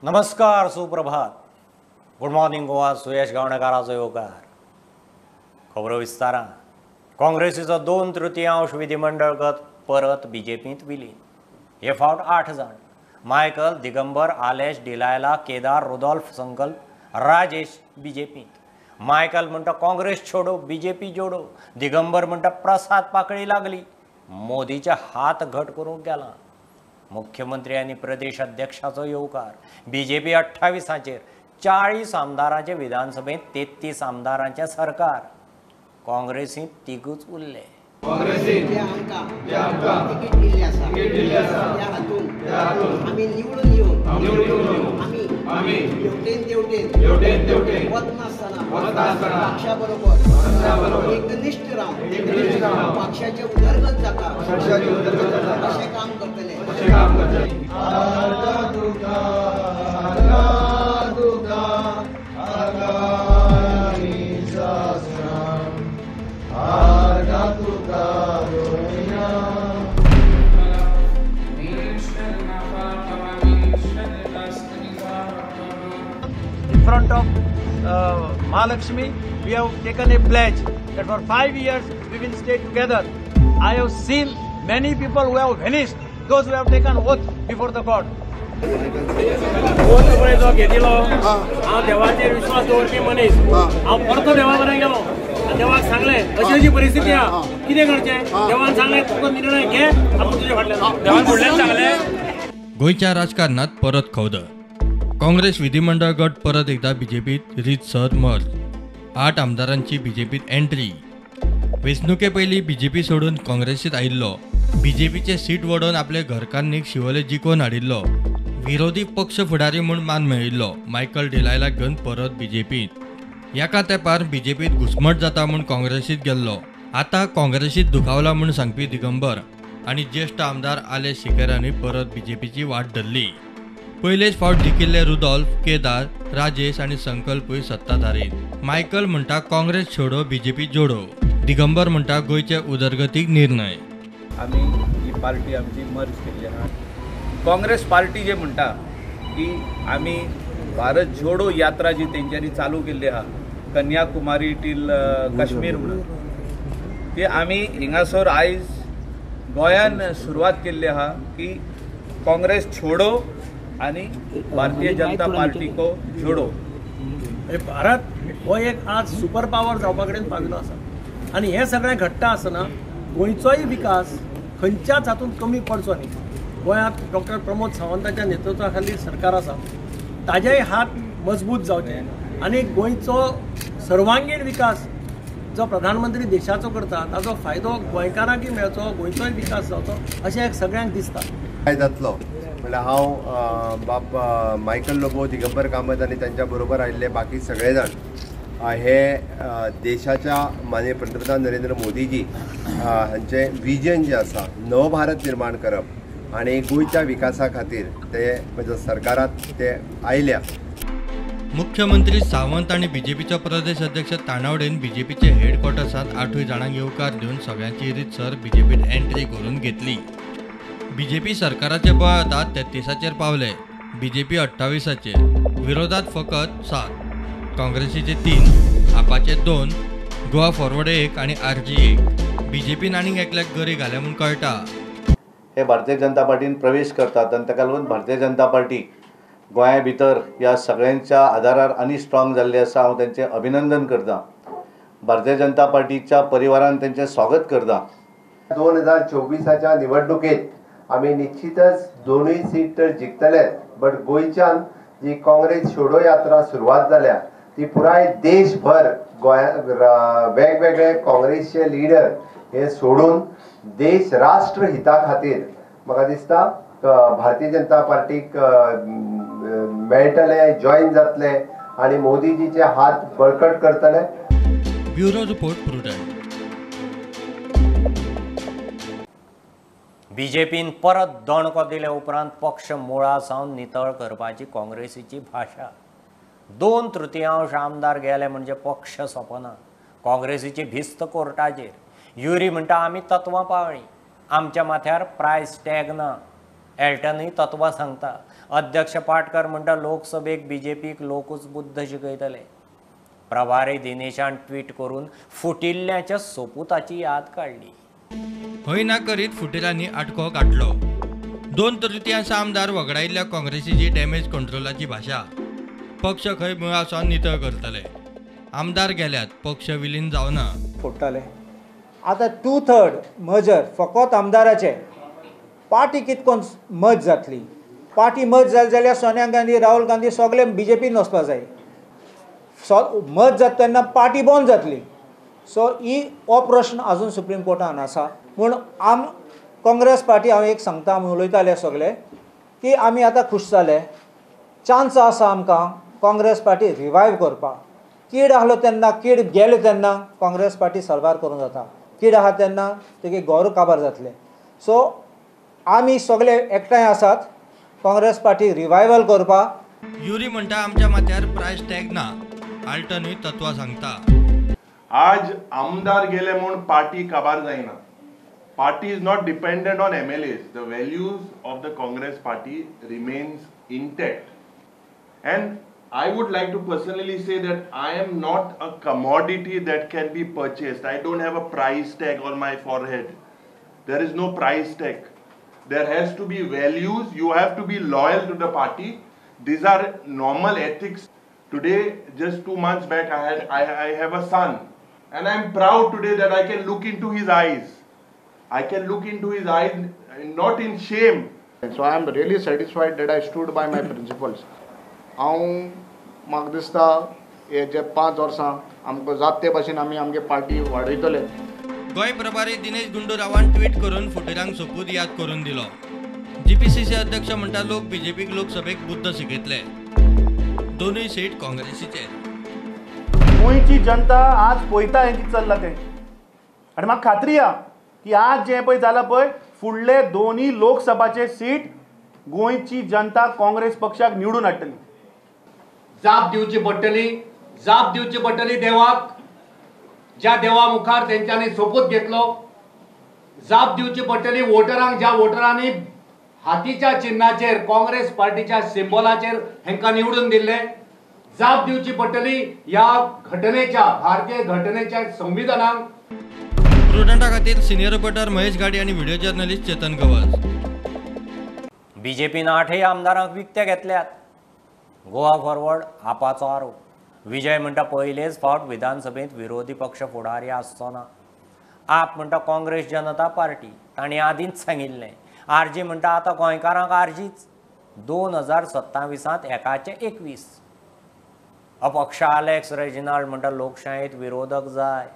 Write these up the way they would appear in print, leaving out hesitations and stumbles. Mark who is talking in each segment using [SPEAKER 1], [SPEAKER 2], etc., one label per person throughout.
[SPEAKER 1] नमस्कार, सुप्रभात, good morning Goa. सुयश गावणेकाराचो येवकार. खबरो विस्तारान. काँग्रेसीचो 2/3 विधिमंडळ गट परत बीजेपींत विलीन. हे फावट 8 जाण. मायकल, दिगंबर, आलेश, डिलायला, केदार, रुदोल्फ, संकल्प, राजेश बीजेपींत. मायकल म्हणटा काँग्रेस छोडो, बीजेपी जोडो. दिगंबर म्हणटा प्रसाद पाकळी लागली, मोदीचे हात घट करूंक गेला. मुख्यमंत्री आनी प्रदेश अध्यक्षाचो येवकार. बीजेपी 28 40 आमदारांचे विधानसभेंत 33 आमदारांचें सरकार. काँग्रेसींत तिगूच उरले.
[SPEAKER 2] एकनिष्ठ रावन पक्षाचे उदरगत जाता अशें काम करतले.
[SPEAKER 3] In front of Mahalakshmi, we have taken a pledge that for 5 years we will stay together. I have seen many people who have vanished, those who have taken oath before the God.
[SPEAKER 4] Oath पळय जो घेतिलो, हांव देवाचेर विश्वास दवरपी मनीस. हांव परतो देवा कडेन गेलो, देवाक सांगलें अशी अशी परिस्थिती आहा, कितें करचें. देवान सांगलें तुका निर्णय घे, आपूण तुजे फाटल्यान. देवान फुडल्यान सांगलें.
[SPEAKER 5] गोंयच्या राजकारणात परत खवदळ. काँग्रेस विधिमंडळ गट परत एकदा बीजेपीत रीतसर मर्ज. 8 आमदारांची बीजेपीत एंट्री. वेंचणुके पयलीं बीजेपी सोडून काँग्रेसीत आयिल्लो. बीजेपीचे सीट वडोवन आपले घरकान्नीक शिवोले जिखोवन हाडिल्लो. विरोधी पक्ष फुडारी म्हूण मान मेळिल्लो मायकल डिलायलाक घेवन परत बीजेपीत. एका तेंपार बीजेपीत घुसमट जाता म्हूण काँग्रेसीत गेल्लो. आतां काँग्रेसीत दुखावला म्हूण सांगपी दिगंबर आनी ज्येश्ठ आमदार आलेश सिकेरांनी परत बीजेपीची वाट धरली. पयलेच फावट जिखिल्ले रुदोल्फ, केदार, राजेश आनी संकल्पूय सत्ताधारी. मायकल म्हणटा काँग्रेस छोडो, बीजेपी जोडो. दिगंबर म्हणटा गोंयचे उदरगतीक निर्णय.
[SPEAKER 6] आमी ही पार्टी आमची मर्ज केल्ली आहा. काँग्रेस पार्टी जे म्हणटा की आमी भारत जोडो यात्रा जी तेंच्यांनी चालू केल्ली आहा, कन्याकुमारी टील काश्मीर म्हणून, ती आमी हिंगासर आयज गोंयान सुरवात केल्ली आहा की काँग्रेस छोडो आनी भारतीय जनता पार्टी को जोडो.
[SPEAKER 3] भारत हो एक आज सुपर पावर जावपा कडेन पाविल्लो आसा आनी हें सगळें घडटा आसतना गोंयचोय विकास खंयच्याच हातूंत कमी पडचो न्ही. गोंयांत डॉक्टर प्रमोद सावंताच्या नेतृत्वा खाली सरकार आसा, ताजेय हात मजबूत जावचे आनी गोंयचो सर्वांगीण विकास जो प्रधानमंत्री देशाचो करता ताजो फायदो गोंयकारांकय मेळचो, गोंयचोय विकास जावचो अशें एक सगळ्यांक दिसता.
[SPEAKER 7] काय जातलो म्हणल्यार हांव बाब मायकल लोबो, दिगंबर कामत आनी तांच्या बरोबर आयिल्ले बाकी सगळे जाण हे देशाच्या माननीय पंतप्रधान नरेंद्र मोदीजी हांचें विजन जें आसा नवभारत निर्माण करप आनी गोंयच्या विकासा खातीर ते म्हणजे सरकारात ते आयल्या.
[SPEAKER 5] मुख्यमंत्री सावंत आनी बीजेपीचो प्रदेश अध्यक्ष तानावडेन बीजेपीचे हेडक्वॉर्टर्सांत 8 जाणांक येवकार दिवन सगळ्यांची रीतसर बीजेपीत एंट्री करून घेतली. बीजेपी सरकाराचे बळ आतां 33 पावले, बीजेपी 28, विरोधात फकत 7, काँग्रेसीचे 3, आपाचे 2, गोवा फॉरवर्ड 1 आनी आरजी 1. बीजेपीन आनीक एकल्याक गरी घाल्या म्हूण कळटा.
[SPEAKER 8] हे भारतीय जनता पार्टीन प्रवेश करतात आनी ताका लागून भारतीय जनता पार्टी गोंया भितर ह्या सगळ्यांच्या आदारार आनी स्ट्रॉंग जाल्ली आसा. हांव तांचें अभिनंदन करता. भारतीय जनता पार्टीच्या परिवारान तांचें स्वागत करता.
[SPEAKER 7] 2024 निवडणुकेत आमी निश्चितच 2 सीट तर जिखतलेच, बट गोंयच्यान जी काँग्रेस छोडो यात्रा सुरवात जाल्या ती पुराय देशभर गोंया वेगवेगळे काँग्रेसचे लिडर हे सोडून देश राष्ट्र हिता खातीर म्हाका दिसता भारतीय जनता पार्टीक मेळटले, जॉईन जातले आनी मोदीजीचे हात बळकट करतले.
[SPEAKER 5] Bureau report, Prudent.
[SPEAKER 1] बीजेपीन परत दणको दिले उपरांत पक्ष मुळा सावन नितळ करपाची काँग्रेसीची भाशा. 2/3 आमदार गेले म्हणजे पक्ष सोंपना. काँग्रेसीची भिस्त कोर्टाचेर. युरी म्हणटा आमी तत्वां पाळ्ळीं, आमच्या माथ्यार प्रायस टॅग ना. एल्टनूय तत्वां सांगता. अध्यक्ष पाटकर म्हणटा लोकसभेक बीजेपीक लोकूच बुद्ध शिकयतले. प्रभारी दिनेशान ट्वीट करून फुटिल्ल्याच्या सोपुताची याद काडली.
[SPEAKER 5] हय ना करीत फुटिरांनी आटको काडलो. 2/3 आमदार वगडायिल्ल्या काँग्रेसीची डॅमेज कंट्रोलाची भाशा. पक्ष खंय मुळा सावन नितळ करतले. आमदार गेल्यात, पक्ष विलीन जावना.
[SPEAKER 9] फोडटाले आतां 2/3 मर्जर फकत आमदाराचे. पार्टी कितकोन मर्ज जातली? पार्टी मर्ज जाली जाल्यार सोनिया गांधी, राहुल गांधी सगळे बीजेपीन वचपा जाय. मर्ज जाता तेन्ना पार्टी बंद जातली. सो ही हो प्रश्न अजून सुप्रीम कोर्टान आसा. पूण आम काँग्रेस पार्टी हांव एक सांगता, आमी उलयताले सगळे की आमी आतां खूश जाले. चान्स आसा आमकां काँग्रेस पार्टी रिवायव करपाक. कीड आहलो तेन्ना, कीड गेले तेन्ना काँग्रेस पार्टी सल्वार करूंक जाता. कीड आहा तेन्ना तेगे गोर काबार जातले. सो आमी सगळे एकठांय आसात काँग्रेस पार्टी रिवायवल करपाक.
[SPEAKER 5] युरी म्हणटा आमच्या माथ्यार प्रायस टॅग ना. आल्टनूय तत्वां सांगता.
[SPEAKER 10] आज आमदार गेले म्हूण पार्टी काबार जायना. Party is not dependent on MLAs. The values of the Congress party remains intact. And I would like to personally say that I am not a commodity that can be purchased. I don't have a price tag on my forehead. There is no price tag. There has to be values. You have to be loyal to the party. These are normal ethics. Today, just 2 months back, I have a son, and I am proud today that I can look into his eyes. I can look into his eyes, not in shame.
[SPEAKER 11] So I am really satisfied that I stood by my principles. हांव म्हाका दिसता हे जे 5 वर्सां आमकां जाता ते भाशेन आमी आमगे पार्टी वाडयतले.
[SPEAKER 5] गोंय प्रभारी दिनेश गुंडूरावान ट्वीट करून फुटिरांक सोपूत याद करून दिलो. जीपीसीसी अध्यक्ष म्हणटा लोक बीजेपीक लोकसभेक बुद्ध शिकयतले. 2 सीट काँग्रेसीचे.
[SPEAKER 12] गोंयची जनता आज पळयता हें कितें चल्लां तें, आनी म्हाका खात्री आहा की आज जें पळय जालां पळय, फुडले 2 लोकसभाचे सीट गोंयची जनता काँग्रेस पक्षाक निवडून हाडटली.
[SPEAKER 13] जाप दिवची पडटली, जाप दिवची पडटली देवाक, ज्या देवा मुखार तेंच्यांनी सोपूत घेतलो. जाप दिवची पडटली वोटरांक, ज्या वोटरांनी हातीच्या चिन्हाचेर काँग्रेस पार्टीच्या सिम्बॉलाचेर हेंकां निवडून दिल्ले. जाप दिवची पडटली ह्या घटनेच्या, भारतीय घटनेच्या संविधानाक.
[SPEAKER 5] प्रुडंटा खातीर सिनियर रिपोर्टर महेश गाडी आनी व्हिडिओ जर्नलिस्ट चेतन गवस.
[SPEAKER 1] बीजेपीन 8 आमदारांक विकते घेतल्यात. गोवा फॉरवर्ड आपाचो आरोप. विजय म्हणटा पयलेच फावट विधानसभेंत विरोधी पक्ष फुडारी आसचो ना. आप म्हणटा काँग्रेस जनता पार्टी, तांणी आदींच सांगिल्लें. आरजी म्हणटा आतां गोंयकारांक आरजीच. 2027 एकाचे 21. अपक्ष आलेक्स रेजिनाल्ड म्हणटा लोकशायेंत विरोधक जाय.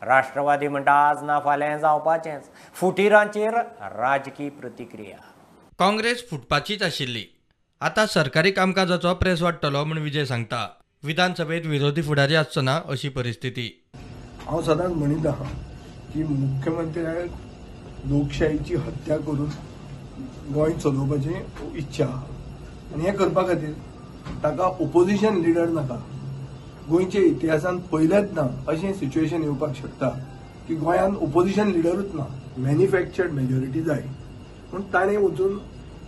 [SPEAKER 1] राष्ट्रवादी म्हणटा आज ना फाल्यां जावपाचेंच. फुटिरांचेर राजकी प्रतिक्रिया.
[SPEAKER 5] काँग्रेस फुटपाचीच आशिल्ली, आतां सरकारी कामकाजाचो प्रेस वाडटलो म्हूण विजय सांगता. विधानसभेत विरोधी फुडारी आसचो ना अशी परिस्थिती.
[SPEAKER 14] हांव सदांच म्हणीत आहा की मुख्यमंत्र्याक लोकशाहीची हत्या करून गोंय चलोवपाची इच्छा आहा आनी हें करपा खातीर ताका ओपोजिशन लिडर नाका. गोंयच्या इतिहासांत पयलेंच ना अशें सिच्युएशन येवपाक शकता की गोंयांत ओपोजिशन लिडरूच ना, मॅन्युफॅक्चर्ड मेजॉरिटी जाय. पूण ताणें वचून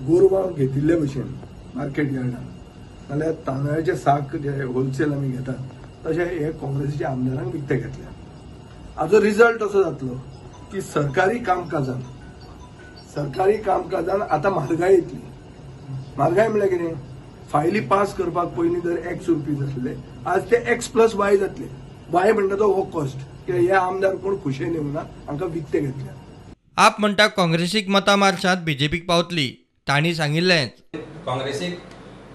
[SPEAKER 14] गोरवां घेतिल्ले भशेन मार्केट यार्डान नाल्यार तांदळाचे साक जे होलसेल आमी घेतात तशें हे काँग्रेसीच्या आमदारांक विकते घेतल्या. हाजो रिजल्ट असो जातलो की सरकारी कामकाजान आतां म्हारगाय येतली. म्हारगाय म्हणल्यार कितें, फायली पास करपाक पयलीं जर एक्स रुपीज आसले आज ते एक्स प्लस वाय जातले. वाय म्हणटा तो हो कॉस्ट, कित्याक हे आमदार कोण खुशेन येवना, हांकां विकते घेतल्या.
[SPEAKER 5] आप म्हणटा काँग्रेसीक मतां मारशात बीजेपीक पावतली, तांणी सांगिल्लेंच.
[SPEAKER 15] काँग्रेसीक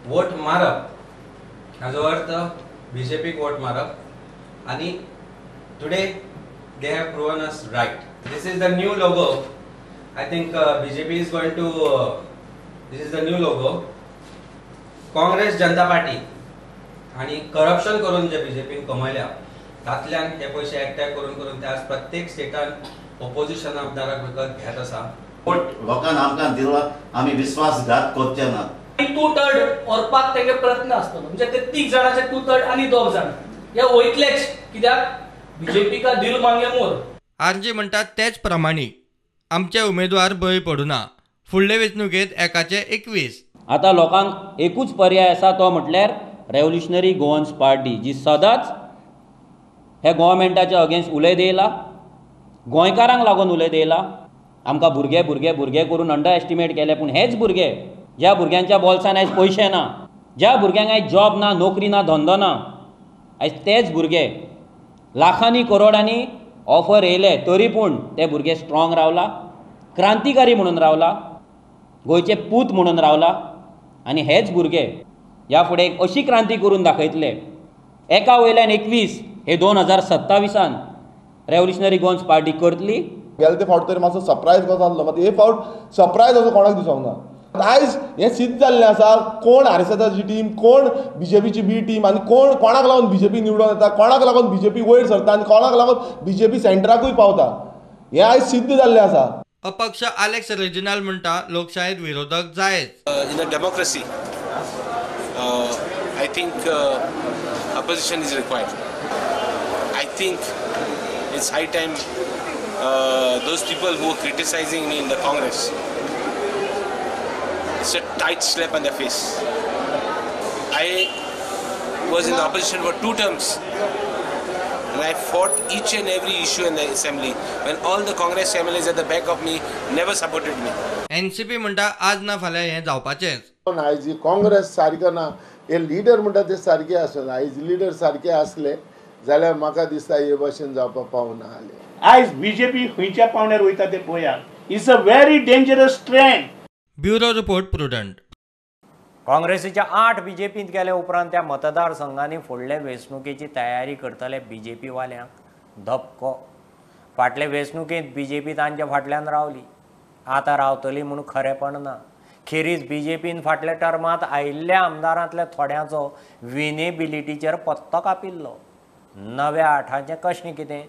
[SPEAKER 15] वोट मारप हाजो अर्थ बीजेपीक वोट मारप, आनी today they have proven us right. This is the new logo. I think BJP is going to this is the new logo. Congress Janata party आनी करप्शन करून जे बीजेपीन कमयल्या तातल्यान हे पयशे एकठांय करून करून ते आज प्रत्येक स्टेटान ओपोजिशन आमदाराक विकत घेत आसा.
[SPEAKER 8] लोकांक आमकां दिला, आमी विश्वासघात करचे ना.
[SPEAKER 16] 2/3 व्हरपाक तेगे प्रयत्न आसतलो, म्हणजे ते 3 जाणांचे 2/3 आनी 2 जाण हे वयतलेच, कित्याक बीजेपी का दिल मांगे मोर.
[SPEAKER 5] आरजी म्हणटात तेच प्रमाणे आमचे उमेदवार बळी पडुना, फुडले वेंचणुकेंत एकाचे 21.
[SPEAKER 17] आतां लोकांक एकूच पर्याय आसा, तो म्हटल्यार रेव्होल्युशनरी गोवन्स पार्टी, जी सदांच हे गोवमेंटाच्या अगेन्स्ट उलयत येयला, गोंयकारांक लागून उलयत येयला. आमकां भुरगे भुरगे भुरगे करून अंडर एस्टिमेट केले, पूण हेच भुरगे ज्या भुरग्यांच्या बोल्सान आयज पयशे ना, ज्या भुरग्यांक आयज जॉब ना, नोकरी ना, धंदो ना, आयज तेच भुरगे लाखांनी करोडांनी ऑफर येयले तरी पूण ते भुरगे स्ट्रॉंग रावला, क्रांतिकारी म्हणून रावला, गोंयचे पूत म्हणून रावला. आनी हेच भुरगे ह्या फुडें एक अशी क्रांती करून दाखयतले, एका वयल्यान 21 हे 2027 रेव्होल्युशनरी गोवन्स पार्टी करतली.
[SPEAKER 18] गेले ते फावट तरी मातसो सरप्रायज कसो जाल्लो, मात हे फावट सरप्रायज असो कोणाक दिसोंक ना. आयज हें सिद्ध जाल्लें आसा कोण आरएसएसाची टीम, कोण बीजेपीची बी टीम आनी कोण कोणाक लागून बीजेपी निवडून येता, कोणाक लागून बीजेपी वयर सरता आनी कोणाक लागून बीजेपी सेंटराकूय पावता, हें आयज सिद्ध जाल्लें आसा.
[SPEAKER 5] अपक्ष आलेक्स रेजिनाल म्हणटा लोकशायेत विरोधक जायच.
[SPEAKER 19] In a democracy I think opposition is required. I think it's high time those people who are criticizing me in the Congress, it's a tight slap on the face. I was in the opposition for 2 terms and I fought each and every issue in the assembly when all the Congress MLAs at the back of me never supported me.
[SPEAKER 5] NCP म्हणटा आज ना फाल्यां हें जावपाचेंच.
[SPEAKER 20] आयज काँग्रेस सारकें ना, हे leader म्हणटा ते सारके आसना. आयज लिडर सारके आसले जाल्यार म्हाका दिसता हे भाशेन जावपाक पावना आसले.
[SPEAKER 12] आयज बीजेपी खंयच्या पावंड्यार वयता ते पळया. It's a very dangerous trend.
[SPEAKER 5] Bureau report, Prudent.
[SPEAKER 1] काँग्रेसीच्या 8 बीजेपींत गेले उपरांत त्या मतदारसंघांनी फुडले वेंचणुकेची तयारी करतले बीजेपी वाल्यांक धपको. फाटले वेंचणुकेंत बीजेपी तांच्या फाटल्यान रावली, आतां रावतली म्हूण खरेपण ना. खेरीज बीजेपीन फाटल्या टर्मांत आयिल्ल्या आमदारांतल्या थोड्यांचो विनेबिलिटीचेर पत्तो कापिल्लो. नव्या 8ांचें कशें कितें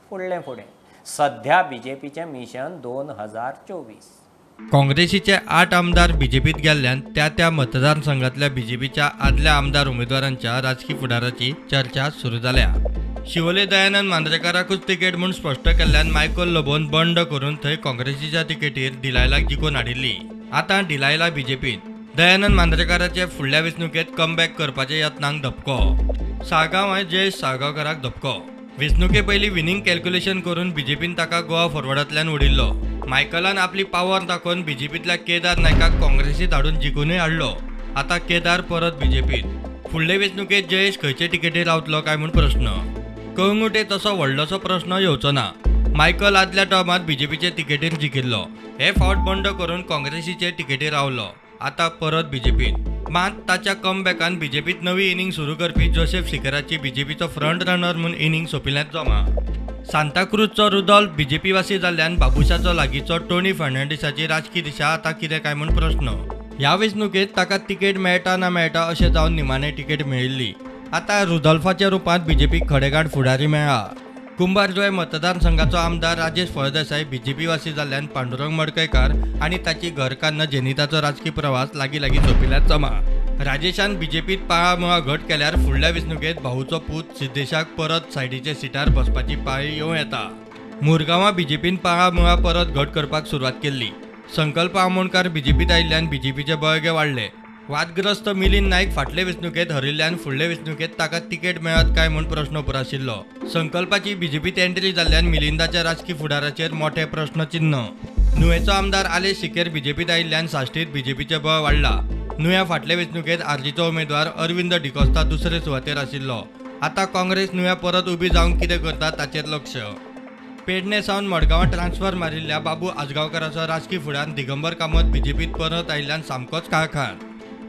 [SPEAKER 1] फुडलें फुडें. सध्या बीजेपीचें मिशन 2024.
[SPEAKER 5] काँग्रेसीचे 8 आमदार बीजेपीत गेल्ल्यान त्या त्या मतदारसंघातल्या बीजेपीच्या आदल्या आमदार उमेदवारांच्या राजकी फुडाराची चर्चा सुरू जाल्या. शिवोले दयानंद मांद्रेकाराकूच तिकेट म्हूण स्पश्ट केल्ल्यान मायकल लोबोन बंड करून थंय काँग्रेसीच्या तिकेटीर डिलायलाक जिखून हाडिल्ली. आतां डिलायला बीजेपीत. दयानंद मांद्रेकाराचे फुडल्या वेंचणुकेंत कमबॅक करपाच्या यत्नांक धपको. साळगांवांय जयेश साळगांवकाराक धपको. वेंचणुके पयलीं विनींग कॅल्क्युलेशन करून बीजेपीन ताका गोवा फॉरवर्डांतल्यान उडिल्लो. मायकलान आपली पावर दाखोवन बीजेपींतल्या केदार नायकाक काँग्रेसीत हाडून जिखूनय हाडलो. आतां केदार परत बीजेपीत. फुडले वेंचणुकेंत जयेश खंयचे तिकेटीर रावतलो काय म्हूण प्रश्न. कळंगुटे तसो व्हडलोसो प्रश्न येवचो ना. मायकल आदल्या टर्मांत बीजेपीचे तिकेटीर जिखिल्लो. हे फावट बंड करून काँग्रेसीचे तिकेटीर रावलो. आतां परत बीजेपीत. मात ताच्या कमबॅकान बीजेपीत नवी इनिंग सुरू करपी जोसेफ शिकराची बीजेपीचो फ्रंट रनर म्हूण इनिंग सोंपिल्ल्यान जमा. सांताक्रूजचो रुदोल्फ बीजेपीवासी जाल्ल्यान बाबुशाचो लागींचो टोनी फर्नांडीसाची राजकी दिशा आतां कितें काय म्हूण प्रश्न. ह्या वेंचणुकेंत ताका तिकेट मेळटा ना मेळटा अशें जावन निमाणें तिकेट मेळिल्ली. आतां रुदोल्फाच्या रुपांत बीजेपीक खडेगांठ फुडारी मेळ्ळा. कुंभारजुवें मतदारसंघाचो आमदार राजेश फळदेसाय बीजेपीवासी जाल्ल्यान पांडुरंग मडकयकार आनी ताची घरकान्न जेनिताचो राजकी प्रवास लागीं लागीं सोंपिल्ल्यान जमा. राजेशान बीजेपीत पाळामुळां घट केल्यार फुडल्या वेंचणुकेंत भाऊचो पूत सिद्धेशाक परत सायडीच्या सिटार बसपाची पाळी येवं येता. मुरगांवां बीजेपीन पाळामुळां परत घट करपाक सुरवात केल्ली. संकल्प आमोणकार बीजेपीत आयिल्ल्यान बीजेपीचे बळगे वाडले. वादग्रस्त मिलिंद नायक फाटले वेंचणुकेंत हरिल्ल्यान फुडले वेंचणुकेंत ताका तिकेट मेळत काय म्हूण प्रश्न उप्राशिल्लो. संकल्पाची बीजेपीत एंट्री जाल्ल्यान मिलिंदाच्या राजकी फुडाराचेर मोठे प्रश्नचिन्ह. नुवेचो आमदार आलेश शिकेर बीजेपीत आयिल्ल्यान साश्टीत बीजेपीचें बळ वाडला. नुव्या फाटले वेंचणुकेंत आरजीचो उमेदवार अरविंद डिकोस्ता दुसरे सुवातेर आशिल्लो. आतां काँग्रेस नुव्या परत उबी जावंक कितें करता ताचेर लक्ष. पेडणे सावन मडगांवां ट्रान्सफर मारिल्ल्या बाबू आजगांवकाराचो राजकी फुडार दिगंबर कामत बीजेपीत परत आयिल्ल्यान सामकोच काळखार.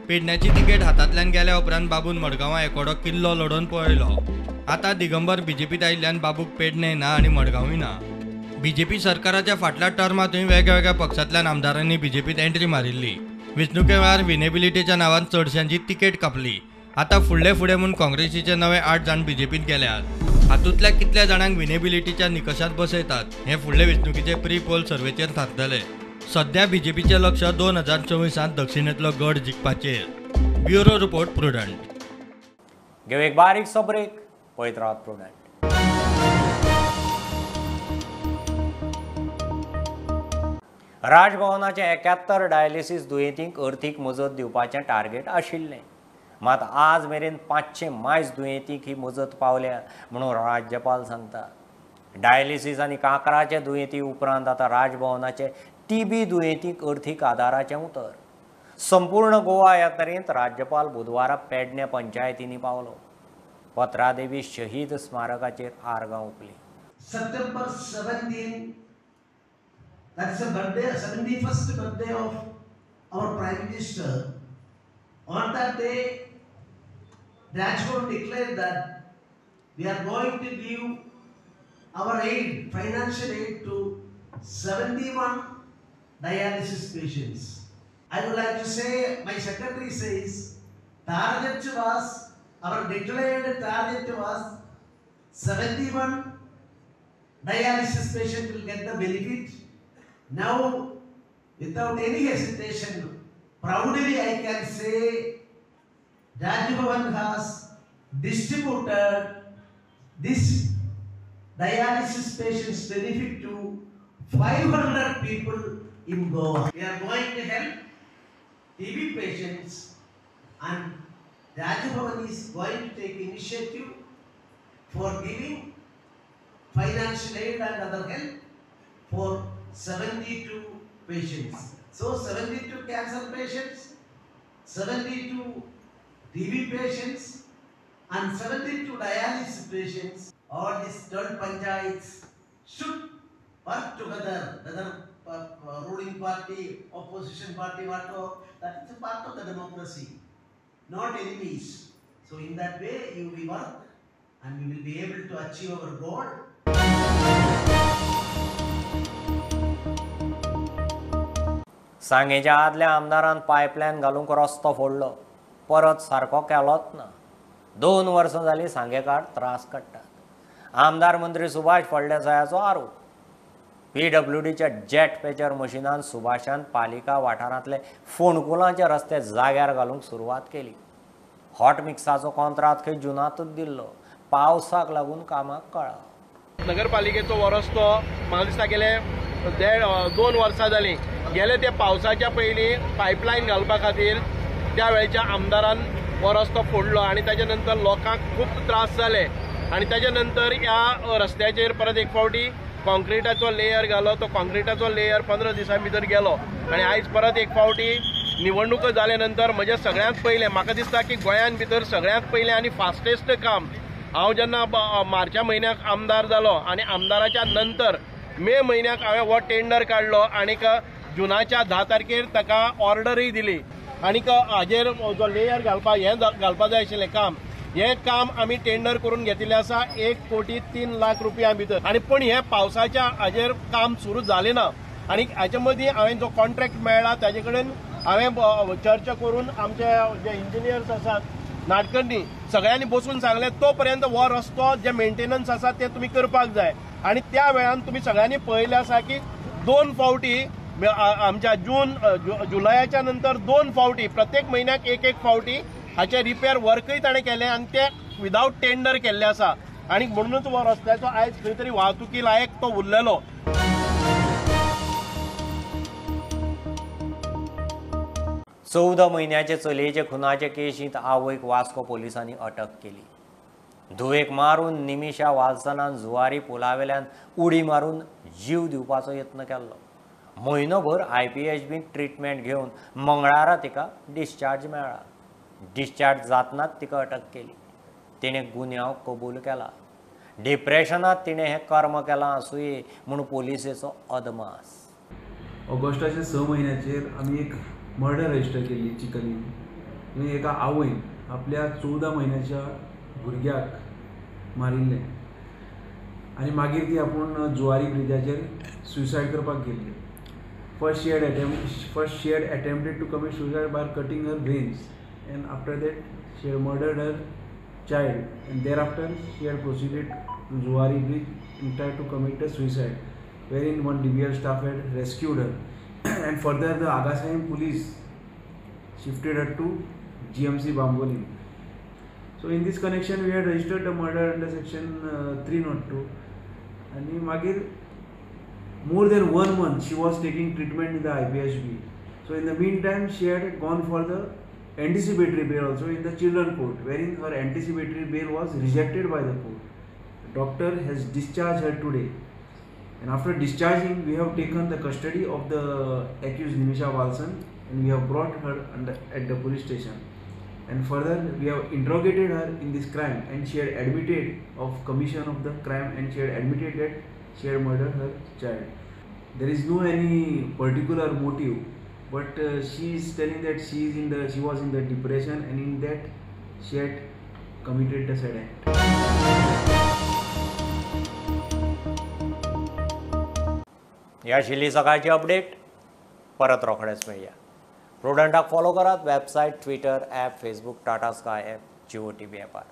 [SPEAKER 5] पेडण्याची तिकेट हातांतल्यान गेल्या उपरांत बाबून मडगांवां एकोडो किल्लो लडोवन पळयलो. आतां दिगंबर बीजेपीत आयिल्ल्यान बाबूक पेडणे ना आनी मडगांवूय ना. बीजेपी सरकाराच्या फाटल्या टर्मांतूय वेगवेगळ्या पक्षांतल्यान आमदारांनी बीजेपीत एंट्री मारिल्ली. वेंचणुके वेळार विनेबिलिटीच्या नांवान चडशांची तिकेट कापली. आतां फुडले फुडें म्हूण काँग्रेसीचे नवे 8 जाण बीजेपीत गेल्यात. हातूंतल्या कितल्या जाणांक विनेबिलिटीच्या निकशांत बसयतात हें फुडले वेंचणुकेचे प्री पोल सर्वेचेर थारतलें. सध्या बीजेपीचें लक्ष 2024 दक्षिणेंतलो गड जिखपाचेर. Bureau report, Prudent.
[SPEAKER 1] घेऊ एक बारीकसो ब्रेक, पळयत रावात प्रुडंट. राजभवनाचे 71 डायलिसीस दुयेंतींक अर्थीक मजत दिवपाचें टार्गेट आशिल्लें, मात आज मेरेन 500 मायज दुयेंतींक ही मजत पावल्या म्हणून राज्यपाल सांगता. डायलिसीस आनी कांक्राचे दुयेंती उपरांत आतां राजभवनाचे टीबी दुयेंतींक अर्थीक आदाराचें उतर. संपूर्ण गोवा यात्रेंत राज्यपाल बुधवारा पेडणे पंचायतींनी पावलो. पत्रादेवी शहीद स्मारकाचेर आर्गां ओंपली.
[SPEAKER 21] September 17, that's a birthday, 71st birthday of our Prime Minister. On that day, Raj Bhavan declared that we are going to give our aid, financial aid to 71 dialysis patients. I would like to say, my secretary says, target was, our declared target was 71 dialysis patient will get the benefit. Now, without any hesitation, proudly I can say, Raj Bhavan has distributed this dialysis patients benefit to 500 people in Goa. We are going to help TB patients, and Raj Bhavan is going to take initiative for giving financial aid and other help for 72 patients. So 72 cancer patients, 72 TB patients and 72 dialysis patients. All these 12 panchayats should work together, whether ruling party, opposition party, whatever, that is a part of the democracy, not enemies. So in that way you will work and we will be able to achieve our goal.
[SPEAKER 1] सांगेच्या आदल्या आमदारान pipeline घालूंक रस्तो फोडलो, परत सारको केलोच ना. 2 वर्सां जालीं सांगेकार त्रास काडटात. आमदार मंत्री सुभाष फळदेसायाचो आरोप. पीडब्ल्यूडीच्या जेट पेचर मशिनान सुभाषान पालिका वाठारांतले फोंडकुलांचे रस्ते जाग्यार घालूंक सुरवात केली. हॉट मिक्साचो कॉन्त्रात खंय जुनांतूच दिल्लो, पावसाक लागून कामाक कळाव.
[SPEAKER 22] नगरपालिकेचो हो रस्तो म्हाका दिसता गेले 1.5-2 वर्सां जालीं. गेले ते पावसाच्या पयलीं पायपलायन घालपा खातीर त्या वेळच्या आमदारान हो रस्तो फोडलो आनी ताच्या नंतर लोकांक खूब त्रास जाले आनी ताच्या नंतर ह्या रस्त्याचेर परत एक फावटी कॉन्क्रिटाचो लेयर घालो. तो कॉन्क्रिटाचो लेयर 15 दिसां भितर गेलो आनी आयज परत एक फावटी निवडणुको जाले नंतर म्हजें सगळ्यांत पयलें म्हाका दिसता की गोंयांत भितर सगळ्यांत पयलें आनी फास्टेस्ट काम, हांव जेन्ना मार्चा म्हयन्याक आमदार जालो आनी आमदाराच्या नंतर मे म्हयन्याक हांवें हो टेंडर काडलो आनीक जुनाच्या 10 तारखेर ताका ऑर्डरूय दिली आनीक हाजेर जो लेयर घालपा हें घालपा जाय आशिल्लें काम, हें काम आमी टेंडर करून घेतिल्लें आसा 1,03,00,000 रुपया भितर. आनी पूण हें पावसाच्या हाजेर काम सुरू जालें ना आनी हाचे मदीं हांवें जो कॉन्ट्रॅक्ट मेळ्ळा ताजे कडेन हांवें चर्चा करून आमचे जे इंजिनियर्स आसात नाडकर्णी सगळ्यांनी बसून सांगलें तो पर्यंत हो रस्तो जे मेंटेनन्स आसा ते तुमी करपाक जाय. आनी त्या वेळान तुमी सगळ्यांनी पळयलें आसा की 2 फावटी आमच्या जून जुलयाच्या नंतर 2 फावटी प्रत्येक म्हयन्याक 1-1 फावटी हाचे रिपेर वर्कय ताणें केलें आनी ते विदावट टेंडर केल्ले आसा आनी म्हणूनच हो रस्त्याचो आयज खंय तरी वाहतुकी लायक तो उरलेलो.
[SPEAKER 1] 14 म्हयन्याचे चलयेचे खुनाचे केशींत आवयक वास्को पोलिसांनी अटक केली. धुवेक मारून निमिषा वालसनान जुवारी पुलावेल्यान उडी मारून जीव दिवपाचो यत्न केल्लो. म्हयनोभर IPHBंत ट्रिटमेंट घेवन मंगळारा तिका डिस्चार्ज मेळ्ळा. डिस्चार्ज जातनाच तिका अटक केली. तिणें गुन्यांव कबूल केला. डिप्रेशनांत तिणें हें कर्म केलां आसुये म्हूण पोलिसेचो अदमास.
[SPEAKER 23] ऑगस्टाच्या 6 म्हयन्याचेर आमी एक मर्डर रजिस्टर केल्ली चिखलीन. एका आवयन आपल्या 14 म्हयन्याच्या भुरग्याक मारिल्लें आनी मागीर ती आपूण जुवारी ब्रिजाचेर सुसायड करपाक गेल्ली. First she had attempted to commit suicide by cutting her veins, and after that she had murdered her child, and thereafter she had proceeded to Zuari Bridge and tried to commit a suicide, wherein one DBL staff had rescued her. And further, the Agassaim police shifted her to GMC Bambolim. So in this connection, we had registered the murder under section 302, and magir More than 1 month she was taking treatment in the IPHB. So in the meantime she had gone for the anticipatory bail also in the children court, wherein her anticipatory bail was rejected by the court. The doctor has discharged her today, and after discharging we have taken the custody of the accused Nimisha Valsan and we have brought her at the police station, and further we have interrogated her in this crime, and she had admitted of commission of the crime and she had admitted that she had murdered her child. There is no any particular motive, but she is telling that she was in the depression and in that she had committed the said act.
[SPEAKER 1] ही आशिल्ली सकाळची update. परत रोखडेच मेळया. प्रुडंटाक follow करात website, Twitter, app, Facebook, Tata Sky app, Jio TV ॲपार.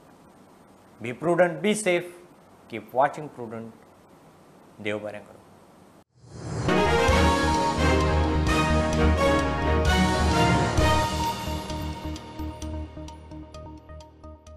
[SPEAKER 1] Be prudent, be safe, keep watching Prudent. देव बरें करूं.